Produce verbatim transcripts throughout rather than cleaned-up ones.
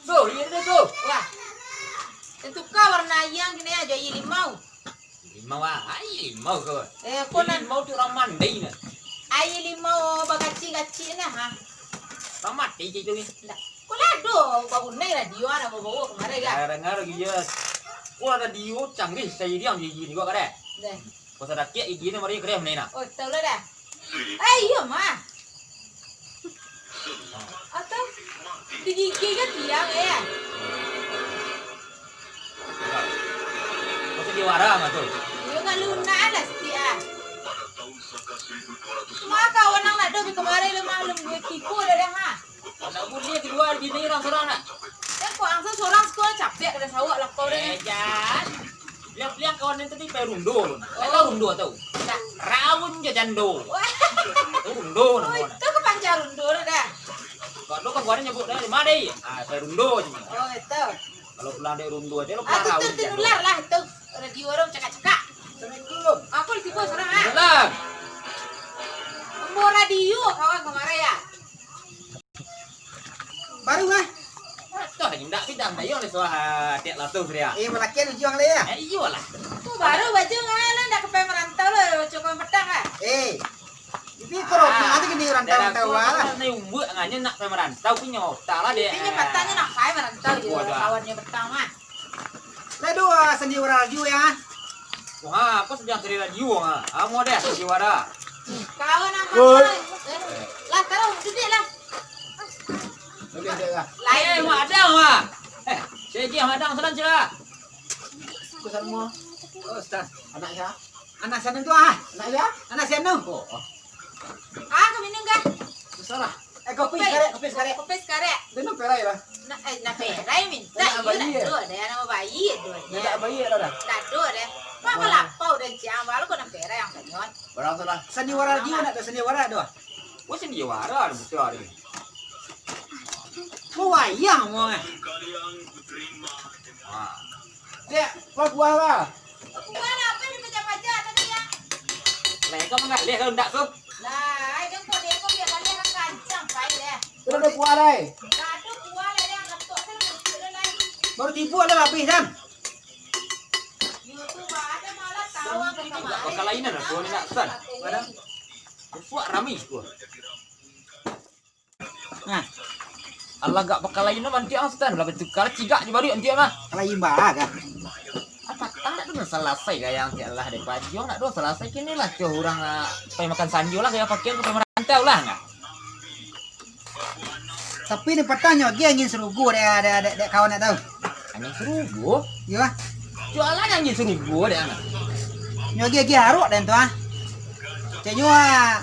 Tu, iyo tu, tu. Wah. Tantu ka warna ayang kini aja, iyo limau. Limau ah, ai limau ko. Eh, ko nan limau tu urang mandai nah. Ai limau bagacik-gacik nah, ha. Urang mati cik tu ni. Ndak. Ko lah ado bagunai radio ah, bawa-bawa kamari kan. Dengar-dengar gigi. Ko radio canggih saidiang gigi ni ko kadai. Deh. Ko sadakik gigi ni mari krem ni nah. Oh, tahu lah dah. Eh, iyo mah. Atau digigit kan tiang ya. Ko segi wara mah tu. Iyo, kalau nak lah sikit ah. Mah kawan nang nak doh bi kamari lemah lembut tipu dah dah ha. Anak buliah kalua bini urang surang nak. Kan ko angsa surang siko capek kada sawak lah kau dah. Eh, jan. Bilang-bilang kawan nan tadi pai rundo. Kan tahu rundo tahu? Ndak. Raun je jando. Wah. Tu rundo Oh, namo. Itu kepanjang rundo dah. Kau tu kawan nyebut dah, "Mari." Ah, pai rundo je. Oh, itu. Kalau pulang dek rundo aja, lo Ah, pulang tu raun tu je. Nular lah tu. Radio orang cakak-cakak. Assalamualaikum. Aku di tipu surang ah. Salam. Ambo radio kawan kamari ya. Baru ah. Toh indak bidang dayung le suah tiak latuh dia. Eh, balakian ujuang le ya. Eh, iyolah. Tu baru baju ngana lah ndak ka pai marantau lah, cokon petang ah. Eh. Ini corona aja gini rantau-rantau ah. Ni umbuak nganyo nak pai marantau punyo otak lah dia. Inyo patang nyo nak pai marantau je kawan nyo petang ah. Lah dua sandiwara radio ya. Wah, apa sedang seri radio ah? Amu deh sandiwara. Kawan apa? Woi. Eh, lah tahu duduk lah. Lain. Eh, madang ah. Eh, segi madang salam sila. Ku sama. Oh, Ustaz. Anak saya. Anak siapa tu ah? Anak saya. Anak siapa tu? Oh, oh. Ah, kau minum kah? Salah. Eh, kopi Kopi. Sigaret, kopi sigaret. Kopi sigaret. Dia nak perai lah. Nak, eh, nak perai minta. Nak bayi, eh? Nak bayi tu dia. Nak lapau dah jam, baru kau nak perai yang tanyot. Barang salah. Sandiwara radio nak tu, sandiwara tu. Oh, sandiwara ada betul hari ni. Mau wayang mau eh. Wah. Dek, kau buah lah. Buah lah, apa yang dipajak-pajak tadi ya? Lah, kau mengalih kalau ndak tu. Lah, ai, dia kau, dia kau biar balik kan kancang, pai deh. Udah, udah buah lah, eh. Lah, tu buah lah yang ketuk tu, ketuk tu lah. Baru tipu ada habis, kan? YouTube ada malah tahu apa kemarin. Bakal lain lah, kau ni nak, San. Ada. Buat rami, kau. Nah. Alah gak pakalain lah mantiak ang sutan, lah batukar cigak je baru antiak mah. Kalain bah kan. Apa tak tu salasai gayang antiak lah dek pajuang nak doh salasai kini lah. Cuh urang ah, pai makan sanjo lah gaya pakian ka pai marantau lah nah. Tapi ni patang nyo agi angin sarugo dek, dek, dek, dek kawan nak tahu. Angin sarugo? Iyo ah. Jualan angin sarugo dek anak. Nyo agi agi arok dan tu ah. Cak nyo ah.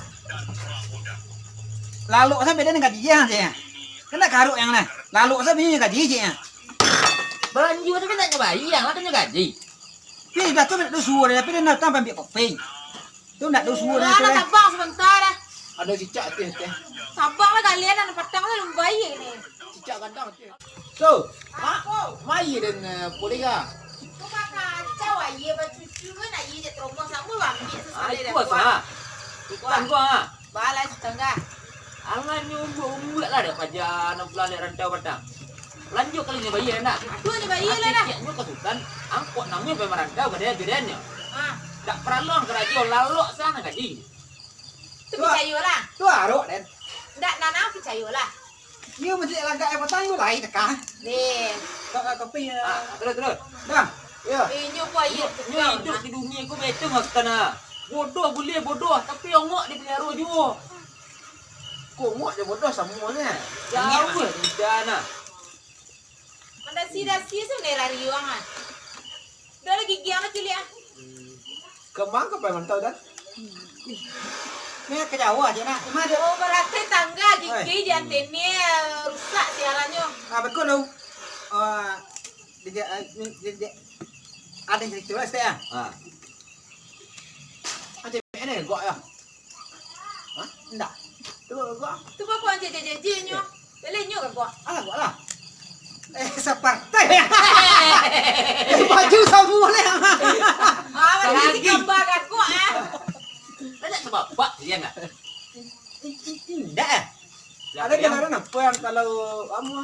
Lalok sampai dia nak gaji je, caknya. Kena karuk yang lah. Lalok sampai dia gaji je, ya. Balanjo tu kan nak nyo bayar, lah kan nyo gaji. Tapi dah tu nak dosuo, tapi dia nak tambah ambil kopeng. Tu nak dosuo, Lah, tu lah lah. Tabang sebentar dah. Ada cicak teh, teh. Tabang lah kalian, anak patang lah lumbai ni. Cicak kadang teh. So, ha? Mai den, eh, pulih ka? Ko ka kacau, aia bacucu kan, aia je trauma, samo bambi tu Ah, sekali dah, ikut kuah. Sah. Ikut Kuah. Kuah. Balas tetangga. Alah nyo umbuak-umbuak lah dah paja nan pulang dari rantau patang. Lanjut kali nyo bayar nak. Aduh, nyo bayar lah dah. Tiap nyo ka Sutan, angkot namonyo pai marantau ka daya juriannyo. Ah. Dak paralon karajo lalok sana gaji. Tu Tuh. Picayo lah. Tu arok, Den. Ndak, Nana picayo lah. Iyo, masih lagak yang patang, iyo, lain teka. Deh. Kak, kak, kopi ya. Ah, terus, terus. Dah. Iyo. Eh, nyo ko aia Nyo, nyo tukang, hidup nah. Di dunia ko betul, Mas Tana. Bodoh boleh bodoh, tapi ongok dipelihara juo. Ko ongok je bodoh samo nyo. Jauh, udah nah. Mandasi-dasi se bendera riuang ah. Udah lah gigiang lah cilik ah. Kemang ka pai mantau, Dan? Ni ka jauah je nak. Cuma dia Oh, berarti tangga gigi Oi. Di antene rusak siaranyo. Ah, betul tu. Ah, dia, dia, dia, dia, dia, ada cerita lah, Stek, ah. Ah. Macam mana gok ya? Hah? Ndak. Tu gok. Tu gok kau anjing jeje nyo. Lele nyo kan gok. Alah, gok lah. Eh, separtai. Eh, baju sama ni. Ah, macam ni gambar aku ah. Banyak sebab bak dia nak. Ndak eh. Ada kadang-kadang apa yang kalau kamu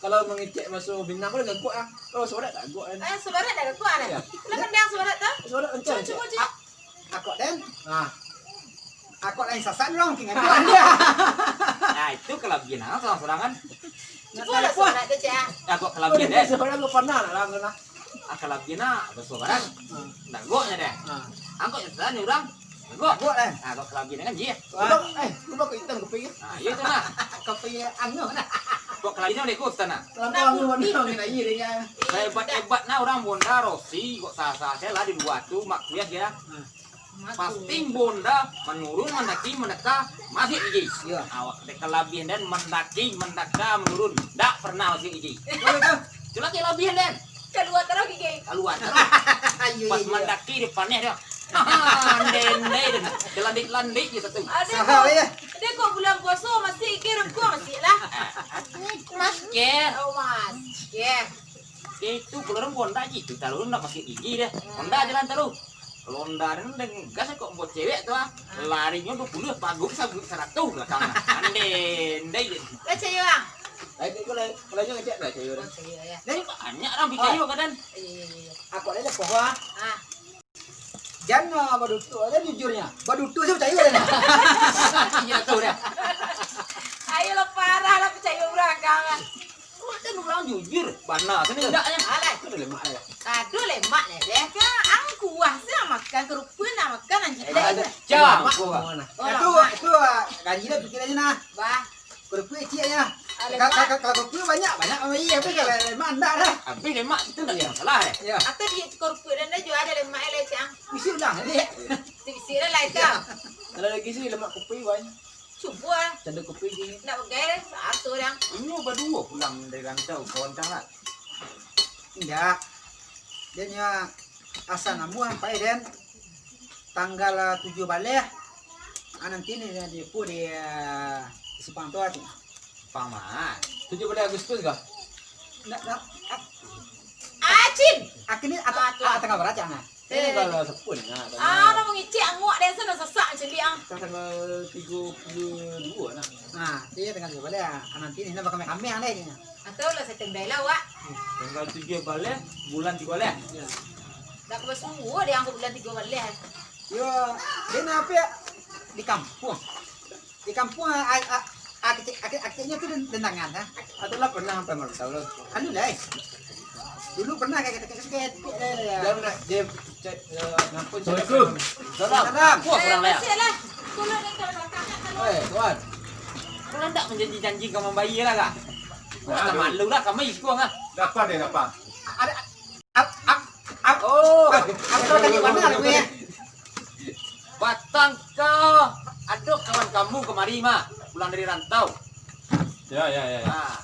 Kalau mangecek maso binang ko dah gagok ah. Kalau sorak dak gagok kan. Eh, sorak dak gagok ah. Iyo. Lah pandang sorak tu? Sorak kencang. Cubo, cubo, cubo. Akok den. Ha. Akok lain sasak urang mungkin kan. Ah, itu kalabian ah, sorang-sorang kan. Cubo lah sorak tu, Cak. Akok kalabian den. Sorak ko panah nak langsung lah. Ah, kalabian ah, baso barang. Hmm. Dak gok nyo deh. Hmm. Angkok nyo sasak urang. Gok. Gok lah. Ah, kok kalabian kan, Ji? Wah. Eh, lu bakal hitam kopi. Ah, iyo tu nah. Kopi anu nah. Kok kalabian dek kau sana? Kalau anu warna angin aja deh ya. Hebat-hebat nah urang Bonda Rosi kok sah-sah saja lah di lua tu, mak kuyas ya. Hmm. Pasti Bonda manurun, mandaki, mandaka, masih gigi. Iyo. Awak dek kalabian dan mandaki, mandaka, manurun. Dak pernah masih gigi. Kalau tu? Itulah kalabian dan. Kalua taruh gigi. Kalua taruh. Iyo, iyo. Pas mandaki dia paneh dia. Andai-andai dan landik-landik je satu. Ada. Saha kok, ya? Ada kok bulan puasa masih ke rengkuang masih lah. Masker. Oh, masker. Itu kalau orang Honda gitu, taruh nak pakai gigi dia. Honda jalan taruh. Kalau Honda ni dengan gas kok buat cewek tu ah. Larinyo dua puluh, paguh sabu seratus belakang. Andai-andai je. Lah, cayo, ah. Lain tu kalau, kalau nyo ngecek lah cayo dah. Oh, cayo, ya. Jadi banyak orang percaya kadang. Iya, iya, iya. Aku ada lepoh ah. Ah. Jan, ah, badutuk aja jujurnya. Badutuk saya percaya dah. Iya, tahu dah. Ayolah, parah lah percaya urang, kawan. Wah, kan urang jujur. Bana, sana indaknya. Alah. Itu dah lemak dah. Aduh, lemak dah deh. Kan ang kuah sih nak makan, kerupuk nak makan, anjing. Eh, dah, ada. Cang, lemak kuah. Mana? Oh, itu, lemak. Itu, ah, gaji dah pikir aja nah. Bah. Kerupuk kecil aja. Ah, lemak. Ka-, ka-, ka-, kalau kerupuk banyak, banyak orang iya, tapi kalau lemak ndak dah. Habis lemak itu ndak masalah, eh. Ya. Atau di kerupuk dan dah juga ada lemak, eh, lah, Cang. Bisi ulang, dek. Bisi dah lah itu. Ya. Kalau lagi sih lemak kopi, wan. Cubo ah. Cando kopi je. Nak bagai, satu orang. Inyo baduo pulang dari rantau, kawan kahat. Indak. Dia nyo asa namuah, Pak Eden. Tanggal, ah, tujuh baleh. Ah, nanti ni dia, dia pu di, ah, Simpang Tua tu. Paman. Tujuh baleh Agustus kah? Ndak, ndak. Ah. Acin. Akhirnya atau, ah, tu. Ah, tanggal bara, Cak, nah? Ini kalau sepun, nah, tanggal. Ah, nak mangicik anguak deh, sana sesak cili, ah. Tanggal tiga puluh dua, nah. Nah, iya, tanggal tiga baleh, ah. Ah, nanti ni, nak bakal kameh-kameh, deh, ni. Atau lah, saya tendai lah, wak. Tanggal tujuh baleh, bulan tiga baleh. Ya. Dah kebasuh, dia angkat bulan tiga baleh. Yo, dia nak apa ya? Di kampung. Di kampung, ah, ah, ah, ah, kecil, ah, kecil, ah, kecilnya tu den-, dendangan, ha? Ado lah pernah sampai merantau lo. Anu lah, eh. Dulu pernah kayak ketek-ketek, eh, ya. Dia pernah, dia cek, eh, ngampun. Assalamualaikum. Salam. Salam. Wah, kurang layak. Eh, masih lah. Tolong ni kalau makan, nak tolong. Eh, tuan. Kau lah ndak menjanji-janji kau mambayar lah, kah? Wah, malu lah, kami iko, ah. Dapat deh, dapat. Ada, Ap-, ap-, ap-, oh, ap-, ap-, tadi mana, Bang, ya? Batang kau, ado kawan kamu kamari mah, pulang dari rantau. Ya, ya, ya, ya. Ah,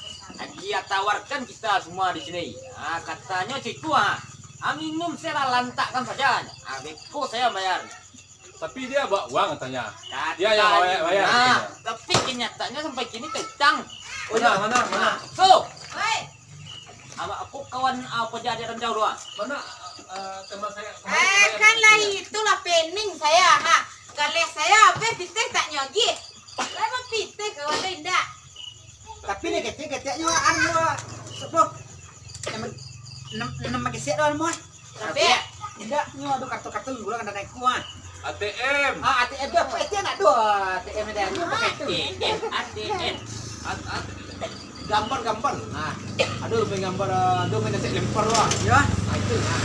dia tawarkan kita semua di sini. Ah, katanyo ciko, ah. Ah, minum se lah, lantakkan saja. Ah, beko saya bayar. Tapi dia bawa uang katanya. Dia yang bayar, bayar katanya. Tapi kenyataannya sampai kini tentang. Oh, iya. Mana, mana, mana? So. Hei. Awak aku kawan, ah, paja di rantau tu, ah. Mana, eh, teman saya? Eh, kan lah itulah pening saya, ha. Galeh saya habis, pitih tak nyogi. Lah, emang pitih kawan tu indak. Tapi ni kecil-kecilnyo anu, sepuluh. Enam, enam, enam kecil tu anu, ah. Tapi indak, nyo ado kartu-kartu gula kan naik kuat. A T M. Ah, A T M tu apa itu nak tu? A T M ada. Ini pakai itu. A T M, A T M. At-, at-, gambar-gambar. Ah, ado main gambar, ah, ado main nasib lempar tu, ah. Ya. Ah, itu. Ah.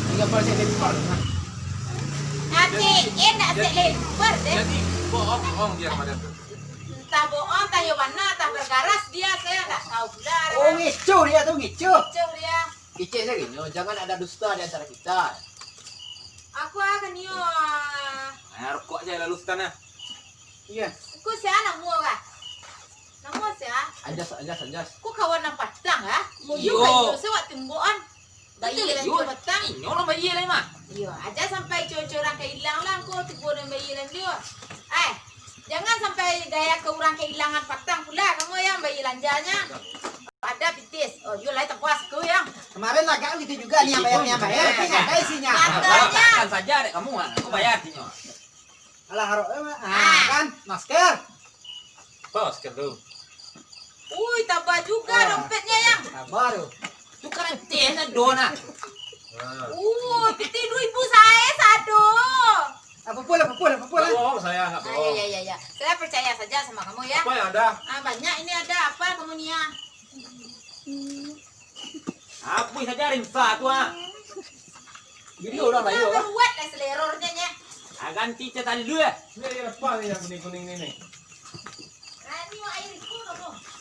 Main gambar nasib lempar. Ah. A T M nasib lempar, deh. Jadi, bohong, bohong dia kemarin tu. Entah bohong, entah iyo bana, entah bergaras dia, saya ndak tahu pula. Oh, ngecoh dia tu, ngecoh. Ngecoh dia. Kecek sajo nyo, jangan ada dusta di antara kita. Aku akan iyo. Ah, rokok aja lalu, Stan, ah. Iya. Aku sia namo kah? Namo sia? Anjas, Anjas, Anjas. Ku kawan nan patang, ah? Iyo. Iyo, sia wak timboan. Bayi lah iyo. Patang. Inyo lah bayi lah, mah. Iyo, aja sampai cucu urang ka ilang lah, engko tibo nan bayi lah dia. Eh, jangan sampai gaya ka urang kailangan patang pula kamu yang bayi lanjanya. Ada pitis. Oh, iyo lah, tempuas ku yang. Kemarin lah kau gitu juga nih, yang bayar, yang bayar. Tapi nggak ada isinya. Katanya. Kan saja dek kamu, ah. Aku bayar sinyo. Alah, harok, eh, ah, kan, masker. Apa masker tu? Ui, tambah juga dompetnya, Yang. Tambah tu. Tukaran teh na do na. Ui, pitih duo ribu sae sado. Ah, pupul lah, pupul lah, pupul lah. Bohong saya, nggak bohong. Ah, ya, ya, ya, ya. Saya percaya saja sama kamu, ya. Apa yang ada? Ah, banyak ini ada. Apa kamu ni, ya? Habis saja rinsa tu, ah. Jadi orang lain, ah. Buat lah selerornya, ya. Ah, ganti catalu, eh. Ini apa ni yang kuning-kuning ni, ni?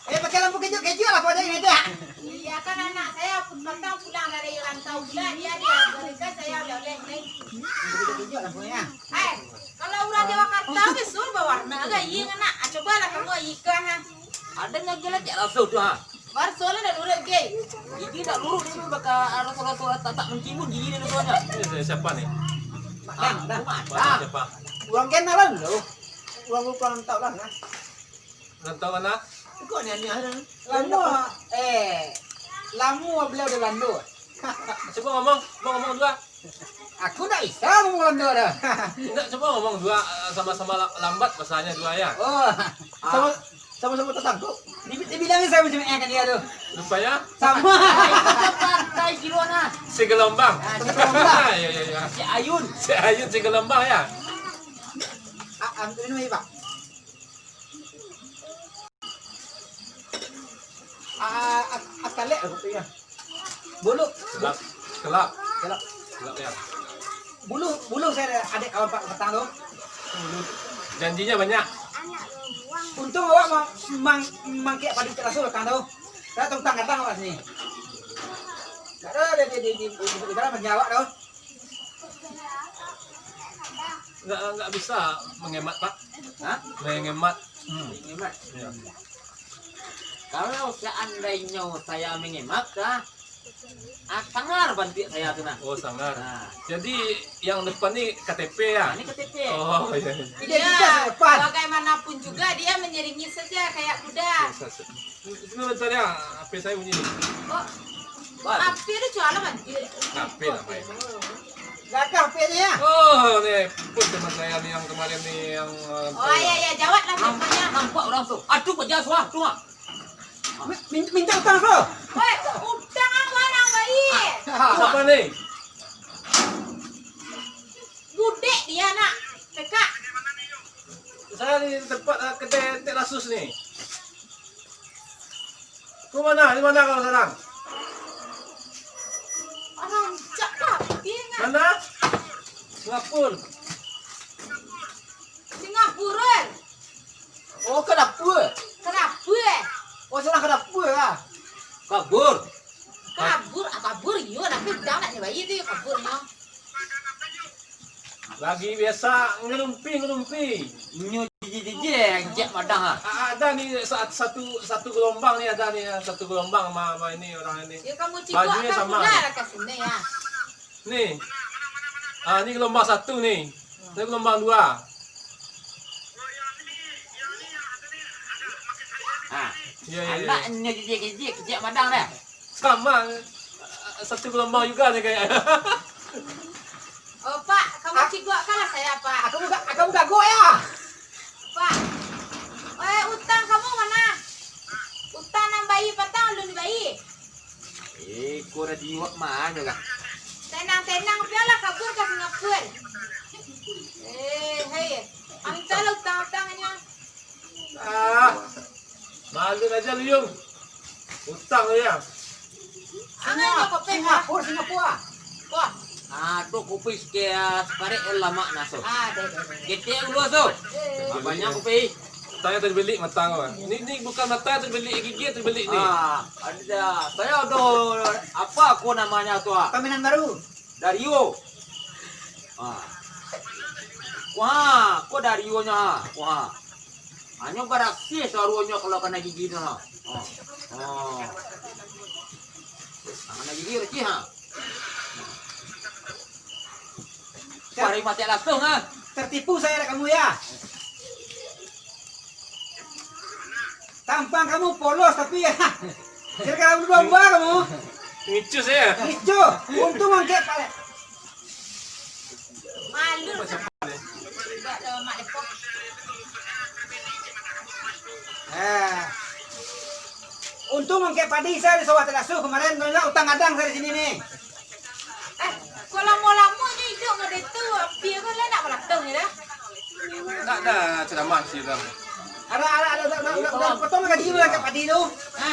Eh, pakai lampu kejut-kejut lah, kau jadi ngedak. Iya, kan anak saya pun patang pulang dari rantau pula, dia, dia berikan saya oleh-oleh ni. Kejut-kejut lampunya. Eh, kalau urang Jakarta, besar bawarna gayeng, anak. Ah, cobalah kamu ikan, ha. Ada nggak gila cek raso tu, ha? Marso lah dah lurus, gay. Gigi dah lurus ni, baka raso-raso tak, tak mentimbun gigi ni, rasanya. Ini siapa ni? Bang, bang. Bang, siapa? Urang kenalan lo. Urang lupa rantau lah, nah. Rantau mana? Kok ni, ni, ni? Lama, eh, lama beliau di Lando. Cuba ngomong, cuba ngomong dua. Aku ndak bisa ngomong Lando dah. Ndak, cuba ngomong dua, eh, sama-sama la-, lambat bahasanya dua ya. Oh, sama, sama-sama tersangkut. Dibi-, dibilangin saya macam eh kan dia tu. Rupanya? Sama. Itu kan partai Girona. Segelombang. Ah, segelombang. Ya, ya, ya. Si Ayun. Si Ayun segelombang ya. Ah, ah, minum air, Pak. Ah, ah, ah, kalek lah kopi ya. Bulu. Kelap. Kelap. Kelap. Kelap ya. Bulu, bulu saya ada, ada kawan Pak petang tu. Janjinya banyak. Untung awak ma-, mang-, mangkek padi teraso petang tu. Saya tentang kadang awak sini. Ada di, di, di, di, di, di, di, di, di, Nggak, nggak bisa menghemat, Pak. Hah? Menghemat. Hmm. Menghemat. Iya. Kalau seandainya saya menghemat, ah, ah, sangar bantik saya tu, nah. Oh, sangar. Nah. Jadi, yang depan ni K T P ya? Nah, ini K T P. Oh, iya, iya. Identitas depan. Bagaimanapun juga dia menyeringis saja kayak kuda. Iya, sa-, sa-, Sebentar ya, H P saya bunyi. Oh, H P tu jual apa? H P lah main. Gagah H P-nya ya? Oh, ni pun teman saya ni yang kemarin ni yang, eh, Oh, iya, iya, jawab lah teleponnya. Nampak orang tu. Aduh, kok jauh suah tu, ah. Mi-, min-, minta utang tu. Weh, utang apa orang baik? Siapa ni? Budek dia nak. Cekak. Saya di tempat, eh, kedai Tek Lasus ni. Kau mana? Di mana kau sekarang? Rancak lah, dia ingat. Mana? Singapura. Singapura. Oh, ke dapur. Ke dapur, eh? Oh, salah ke dapur lah. Kabur. Kabur, ah, kabur, iyo, tapi udang nak nyo bayi tu, iyo, kabur nyo. Lagi biasa ngerumpi-ngerumpi. Nyo jijik-jijik, jak madang, ah. Ah, ada ni sa-, satu, satu gelombang ni, ada ni, satu gelombang sama, sama ini orang ini. Ya, kamu cikuak Bajunyo kan sama. Pula lah kat sini, ya. Ni. Ah, ni gelombang satu ni. Ni gelombang dua. Ah. Ya, ya, ya. Anak nyo jijik-jijik, jak madang dah. Sama. Satu gelombang juga ni kayaknya. Oh, Pak, kamu cikuakkanlah saya, Pak. Aku buka, aku buka gua ya. Pak, eh, utang kamu mana? Utang nan bayi patang ulun bayi. Eh, kau dah jiwak mana lah? Tenang-tenang, biarlah kabur ke Singapura. Eh, hei, mintalah utang-utangnyo. Ah, malu aja lu, Yung. Utang lu, ya. Angan jo kopi, Pak. Singapura, Singapura. Wah. Ah, tu kopi sekian, sekarek lamak naso. Ah, deh, deh, deh. Ketek dulu tu. Eh. Ah, banyak kopi. Matanya terbelik matang, Bang. Ni, ni bukan mata terbelik, gigi terbelik ni. Ah, ada. Saya ada, apa aku namanya tu, ah? Paminan baru. Dario. Ah. Wah, kok Dario-nyo, ah? Wah. Hanyo barasiah saruanyo kalau kanai gigi tu, ah. Ah. Ah. Ah, kanai gigi rasih, ah. Pari mati langsung, ah. Tertipu saya dek kamu, ya. Tampang kamu polos, tapi, ya. Kira-kira kamu domba kamu. Ngicus, ya? Ngicus. Untung mangkek pale. Malu. Macam mana? Tidak ada mak depan. Eh. Untuang mangkek padi sa di sawah Talasu kamaren, banyak utang gadang sa di sini ni. Eh, kok lamo-lamo nyo iduik model tu, api ko lah nak malatuang ni dah. Ndak ado ceramah si urang. Ada, ada, ada, ada, ada, ada, potong lagi mangkek padi tu. Ha.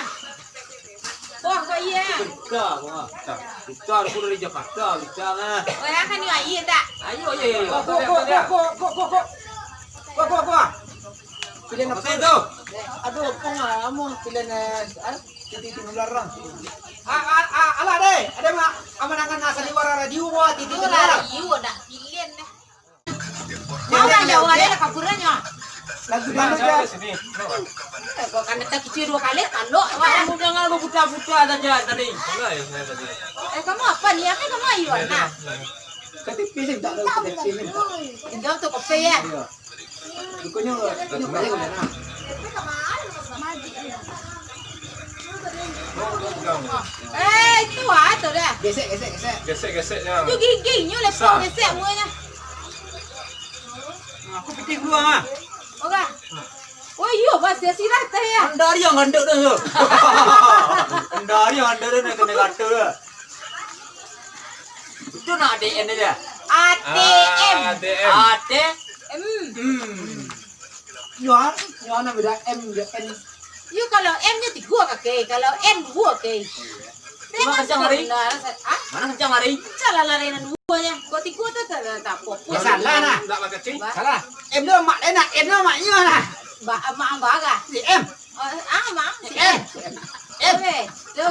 Wah, kok iya? Buka, buka. Buka, aku dari Jakarta, buka lah. Oh, ya kan, ni air tak? Ayo, ayo, ayo. Kok, kok, kok, kok, kok, kok, kok. Pilihan apa tu? Aduh, apa nggak kamu? Pilihan, eh, ah, titi-titi nular lah. Ah, ah, ah, alah deh, ada mak, amanangan asal di wara radio, wah, titi nular. Radio, dah pilihan deh. Mana yang wara lah kaburannya? Lagu mana aja? Eh, kok kan datang kecil dua kali, kalau awak. Kamu jangan berputar-putar saja tadi. Mana ya saya tadi? Eh, kamu apa ni? Apa kamu ayu, anak? Tapi pilih tak ada kecil ni. Tinggal tu kopi ya? Iya. Bukannya, bukannya balik udah nah. Eh, itu ah, tu dah. Gesek, gesek, gesek. Gesek-gesek je. Tu gigi nyo lepas gesek muanya. Aku pitih dulu ah. Oke. Oh iyo, Mas, dia sirah teh ya. Andari yang andek dah tu. Andari yang andek dah kena kata dah. Itu nak A T M aja. A T M. Ah, A T M. A T M. Hmm. Yo, yo nak beda M je N. Yo, kalau M nyo tigo kaki, kalau N duo kaki. Mana kencang lari? Ah? Mana kencang lari? Kencang lah lari nan duo nya. Kok tigo tu tak tak tak fokus. Ya, salah nah. Ndak bakacing. Salah. M tu mak dia nak, N tu mak nyo nah. Ba mak barah. Si M. Oh, ah, mak. Si M. M. Weh, tu.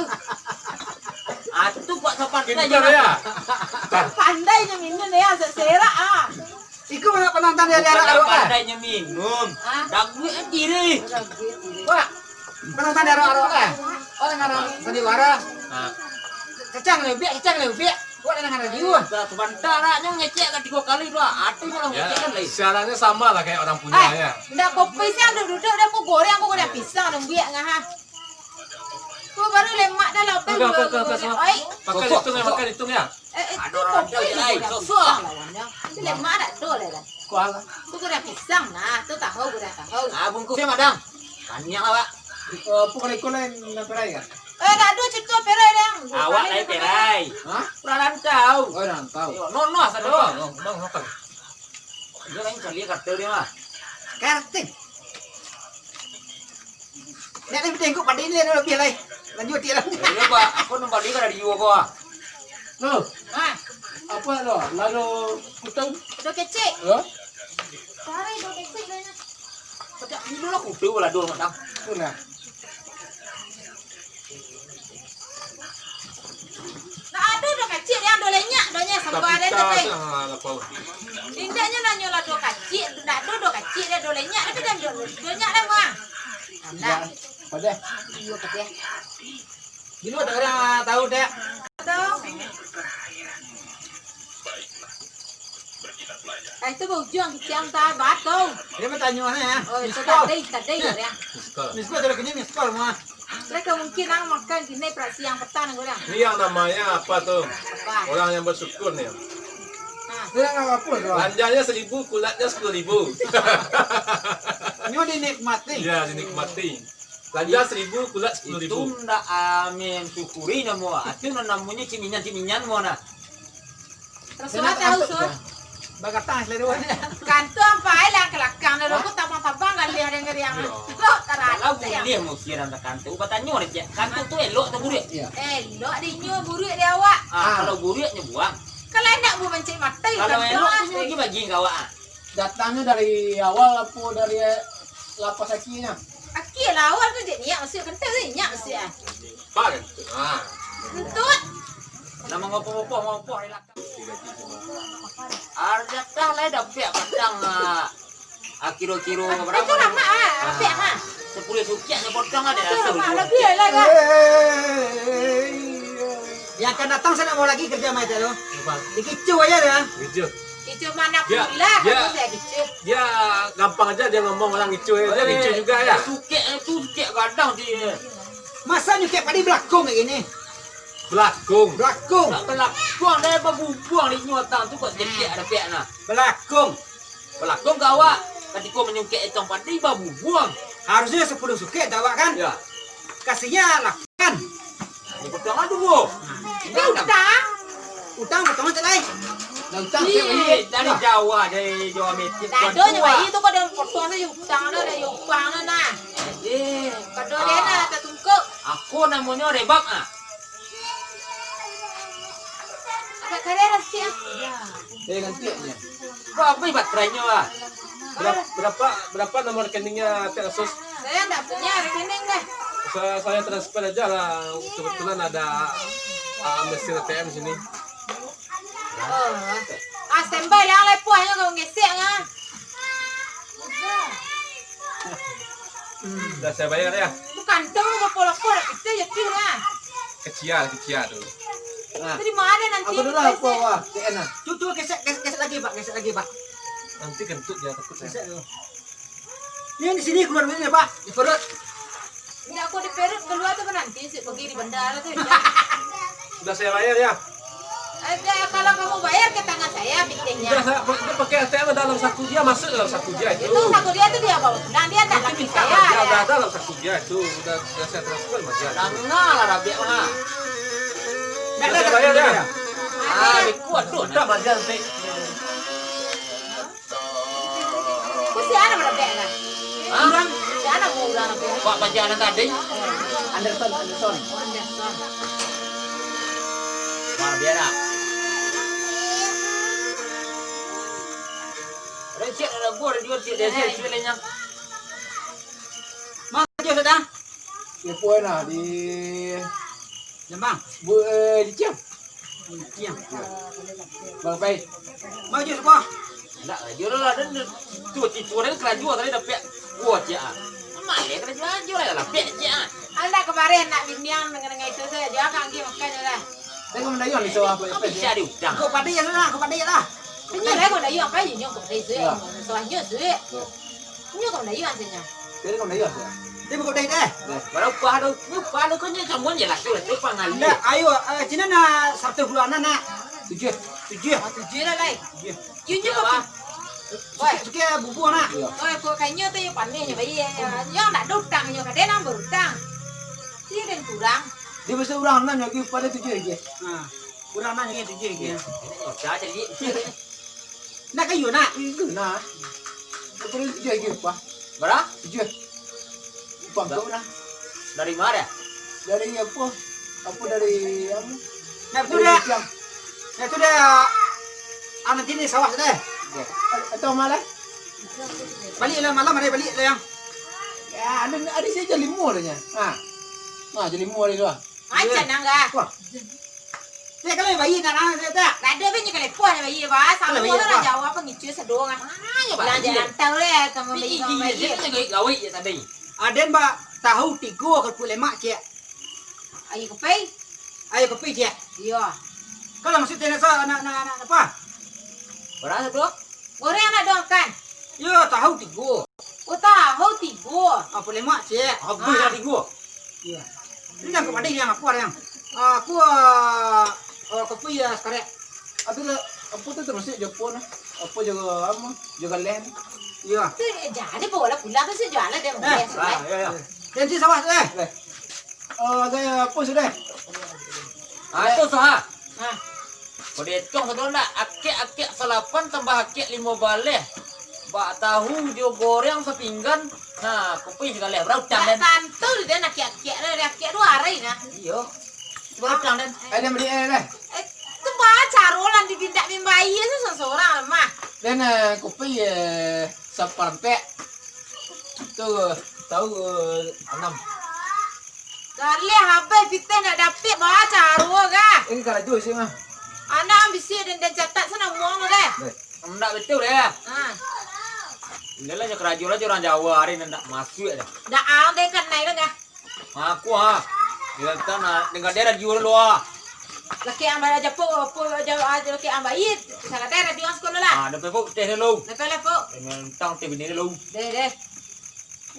Ah, tu kuat sopan. Pintar saja ya. Pandai nyo minum ya, serak ah. Iko banyak penonton dari arok-arok lah. Pandai nyo minum. Ah. Daguik kiri. Wah, penonton dari arok-arok lah. Oh, dengan sandiwara. Ah. Cacang lebiak, cacang lebiak. Buat dengan radio. Sabanta lah, nyo ngecek kan tigo kali tu. Ati malah ngecek kan lai. Siarannya sama lah kayak orang punya ya. Ndak kopi sih, duduk-duduk dah, aku goreng, aku goreng pisang, nungguak ngah. Ko baru lemak dah lah, apa? Oi. Makan hitung ya, makan hitung ya. Eh, eh, tu kopi je lah, pisang lawannya. Tu lemak dak ado lah dah. Kuah lah. Tu goreng pisang nah, tu tahu goreng tahu. Ah, bungkus ya, Madang. Banyak lah, Pak. Eh, apa kalau ikut lain, lain perai kan? Eh, dak ado cerita perai dah. Awak lain perai. Hah? Urang rantau. Oh, rantau. Yo, nono asa doh. Bang, makan. Dia lain cari kata dia mah. Karting. Nak ni pitih ko padi ni ado labiah lai. Lanjuik lah. Iyo, Pak. Aku nampak dia kan dari jiwa ko ah. Lo. Ha. Apa lo? Lalu kutau. Ado kecek. Yo. Cari ado kecek banyak. Sejak dulu lah kutau lah dulu, Madang. Tu nah. Ndak ado doh kacik, dia ado lenyak doh nyo, sambal ado tu. Indaknyo nanyo lah ado kacik, ndak ado doh kacik, dia ado lenyak, tapi dia ado lenyak dah mah. Ndak. Padeh. Iyo, padeh. Di luar tak urang tahu, Dek. Tahu. Eh, itu baujuang kiciang ta batau. Dia bertanya mana ya? Oh, itu tadi, tadi ya. Miskol. Miskol, terus kini miskol mah. Mereka mungkin nang makan kini pra siang petang orang. Ini yang namanya apa tuh? Apa? Orang yang bersyukur nih. Nah. Dia nggak apa-apa tuh. Belanjanya seribu, kulatnya sepuluh ribu. Nyo dinikmati. Iya, dinikmati. Belanja seribu, kulat sepuluh ribu. Itu ndak, ah, mensyukuri namo. Itu nan namonyo ciminyan-ciminyan mo nah. Terus tahu, so. Bagatang selero. Kantu ampai lah kelakang dah, aku tabang-tabang galih ada ngeriang. Iyo. Kok tarang. Kalau bulih musir anda kantu, batanyo dek cek. Kantu tu elok atau buruak? Iya. Elok dinyo, buruak di awak. Ah, kalau buruaknyo buang. Kalau indak bu mancik mati. Kalau elok tu bagi-bagi ka awak ah. Datangnyo dari awal apo dari lapas akinyo? Akia lah awal tu dek niat masuk kantu tu, niat masuk ah. Pak kantu. Ha. Kentut. Nama ngopoh-ngopoh, ngopoh elak. Arjatah lah dapek padang ah. Akiro-kiro berapa? Itu ramak ah, dapek ah. Sepuluh sukiak nyo potong ada. Itu ramak lebih lah kan. Yang akan datang saya nak mau lagi kerja macam tu. Dikicu aja dah. Kicu. Kicu mana pun lah, dia, kamu saya kicu. Dia gampang aja dia ngomong orang kicu ya. Dia kicu juga ya. Sukek tu sukek gadang dia. Masa nyukek padi belakang kayak gini? Belakang. Belakang. Tak belakang, dia babubuang di nyuatan tu kok cekek ada pihak nah. Belakang. Belakang ke awak. Ketika menyukek etong padi babubuang. Harusnya sepuluh sukek tak awak kan? Ya. Kasihnyo lah kan. Nah, dipotongan dulu. Nah, utang. Utang potongan cak lain. Nah, utang. Ih, dari Jawa, dari Jawa Metik. Dak ado nyo bayi tu, kok dah potong sajo utang dah, dah upah dah nah. Eh, kado dia nah tatungkuk. Aku namonyo rebak ah. Agak kareh lah sikit ah. Eh, nanti aja. Kok habis baterainyo ah? Berapa, berapa, berapa nomor rekeningnya, Tek Asus? Saya ndak punya rekening deh. Saya, saya transfer aja lah. Kebetulan ada, ah, mesin A T M sini. Oh. Ah, standby lah, lepoh aja kau ngesek ah. Dah saya bayar ya. Bukan tu, lepoh-lepoh dah kita je tu lah. Kecil, kecil tu. Nah. Terima ada nanti. Aku dulu lah, apa, wah, T N ah. Tu, tu, gesek, gesek, gesek lagi, Pak, gesek lagi, Pak. Nanti kentut dia, takut saya. Gesek tu. Ini di sini keluar duitnya, Pak, di perut. Ini aku di perut keluar tu nanti, sik pergi di bandara tu. Sudah saya bayar ya. Ada, kalau kamu bayar ke tangan saya, pitihnya. Sudah saya, dia pakai A T M dalam saku dia, masuk dalam saku dia itu. Itu saku dia tu dia bawa pulang, dia tak lagi saya. Dia udah ada dalam saku dia itu, udah, udah saya transfer sama dia. Nangah lah, Rabiak mah. Sudah saya bayar ya. Ah, bikuat tu. Sudah bayar nanti. Ko sia nan barabek lah? Hah? Urang, sia nan mau urang barabek? Pak Panji nan tadi. Anderson, Anderson. Oh, Anderson. Wah, biar lah. Recek ada buah, dia jual, dia jual, dia jual lenyang. Mangko sajo, Dah? Lepoh nah di Lembang. Bu, eh, di Ciang. Di Ciang. Bang Pai. Mangko sajo, Pak. Ndak, karajo lah, dan tu, tu, tu, dan karajo tadi dapek. Wah, Ciang. Maleh karajo ajo lah, lapek, Ciang. Anda kemarin nak binian dengan, dengan itu saja, dia akan pergi makan je lah. Tapi kau mandayuang di sawah, Pak, bisa diutang. Kau padai je lah, kau padai je lah. Inyo lah, kau mandayuang, apa inyo kau padai, Sik? Ya. Sawahnyo, Sik. Ya. Inyo kau mandayuang, Sik, nyo. Jadi kau mandayuang, Sik? Dia bukan padai deh. Ya. Bara upah tu? Upah tu kau nyo, kamu nyo lah, tu, tu, pangalu. Ndak, ayo, eh, cina nak saratus puluah anak, nak. Tujuh. Tujuh. Ah, tujuh lah, lai. Tujuh. Inyo kau apa? Woi. Suka, suka bubuah, nak. Iya. Woi, kok kainyo tu yo paneh nyo, bayi, yo. Yo ndak ada utang, yo kadang nang berutang. Iyo, dan kurang. Dia masa urang nan lagi pada tujuh lagi. Ha. Urang nan lagi tujuh lagi. Oca cari. Nak kayu, nak? Itu nah. Pada tujuh lagi apa? Bara? Tujuh. Bangkok lah. Dari mana? Dari apa? Apa dari, apa? Nah, betul dah. Nah, itu dah. Ah, nanti ni sawah sudah. Oke. Atau malam? Balik lah malam, ada balik lah yang. Ya, ada, ada saja lima dah nya. Ha. Ha, jadi lima dah tu. Acan nang ga. Wah. Dia kalau bayi nak nang saya tak. Ada banyak kelepoh bayi, bah. Kalau bayi, orang Jawa apa ngicu sedong ah. Mana ya, bah? Belanja rantau lah sama bayi, sama bayi. Dia kan gawe-gawe je tadi. Aden ba tahu tigo kerupuk lemak, Cik. Ayo kopi. Ayo kopi, Cik. Iya. Kalau masuk tenek sa anak, anak, anak apa? Berapa tu? Goreng anak doakan. Yo, tahu tigo. Oh, tahu tigo. Apa lemak, Cik? Habis lah tigo. Iya. Ini yang kepada yang apa yang? Aku, ah, ah, kopi ya sekarang. Atau apa tu termasuk Jepun? Apa jaga, apa? Jaga leh. Iya. Tu, eh, jadi bawa lah pulang tu, saya jual lah dia. Eh, boleh, ah, ya, ya. Janji sama, eh. Eh. Eh, agak apa sudah? Ah, tu sah. Ha. Kau dietong sado ndak? Akek-akek salapan tambah akek limo baleh. Bak tahu jo goreng sapinggan. Ha, kopi sagaleh. Bara utang den? Tantu den akek-akek lah, akek duo hari nah. Iyo. Bara utang den? Ada beli eh lah. Eh, tu bah caro lah dibindak mimbai tu sorang-sorang lah mah. Den, eh, kopi, eh, saparampek. Tu tahu, eh, anam. Galeh abih pitih ndak dapek, bah caro kah? Ini karajo isi mah. Anak bisi den, den catat sana muang deh. Deh. Ndak betul deh. Ha. Inilah nyo karajo lah, urang Jawa hari ni ndak masuk deh. Ndak ang deh kan naik deh kah? Aku ha. Dia kata nak dengar dia radio dulu ah. Laki ang bala japo, po jawa aja laki ang bait. Salah teh radio sekolah lah. Ah, dapat po teh dulu. Dapat lah po. Mentang teh bini dulu. Deh, deh.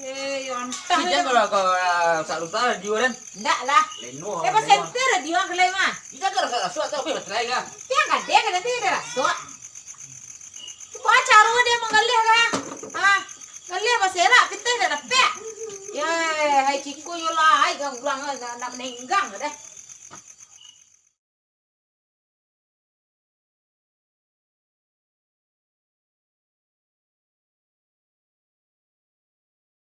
Eh, yo entah. Si jan kalau, kalau, ah, sak rusa radio kan? Ndak lah. Leno. Eh, pas center radio ang kelai mah. Kita tu rasa rasa tak apa betul kan? Tiang kadek nanti ada rasa. Apa caro dia manggalih kah? Ha? Galih baserak, pitih dah dapek. Ya, Ai, ciko yo lai ka urang, nak, nak manenggang dah.